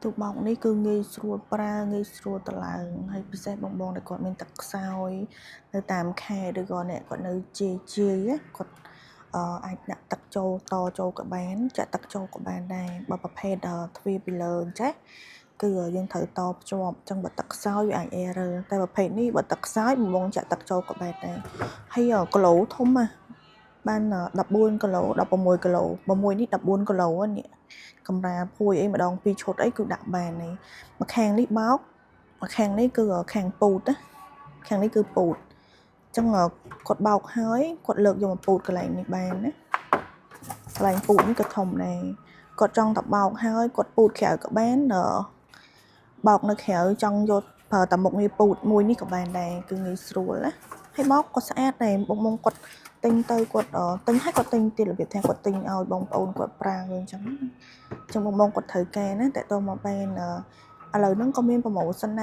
ទូបោកនេះគឺងាយស្រួលប្រើងាយស្រួលតឡើងហើយពិសេសបងបងដែលគាត់មានទឹកខ្សោយនៅតាមខេត្តឬក៏អ្នកគាត់នៅជាយជាយគាត់អាចដាក់ទឹកចូលតចូលក៏បានចាក់ទឹកចូលក៏បានដែរបើប្រភេទទ្វារពីលើអញ្ចេះគឺយើងត្រូវតភ្ជាប់អញ្ចឹងបើទឹកខ្សោយវាអាច error តែប្រភេទនេះបើទឹកខ្សោយបងបងចាក់ទឹកចូលក៏បានដែរហើយគីឡូធំណាស់បាន14គីឡូ16គីឡូ6នេះ14គីឡូនេះកម្រាលភួយអីម្ដងពីរឈុតអីគឺដាក់បាននេះមួយខាងនេះបោកមួយខាងនេះគឺខាងពូតណាខាងនេះគឺពូតអញ្ចឹងគាត់បោកហើយគាត់លើកយកមកពូតកន្លែងនេះបានណាកន្លែងពូតនេះក៏ធំដែរគាត់ចង់តែបោកហើយគាត់ពូតក្រៅក៏បានបោកនៅក្រៅចង់យកប្រើតែមុខងារពូតមួយនេះក៏បានដែរគឺងាយស្រួលណាហើយបោកក៏ស្អាតដែរបងបងគាត់ទិញទៅគាត់ទិញឲ្យគាត់ទិញទៀតរបៀបថាគាត់ទិញឲ្យបងប្អូនគាត់ប្រើអញ្ចឹងអញ្ចឹងបងបងគាត់ត្រូវការណាតើតមកបានឥឡូវហ្នឹងក៏មាន promotion ដែរ។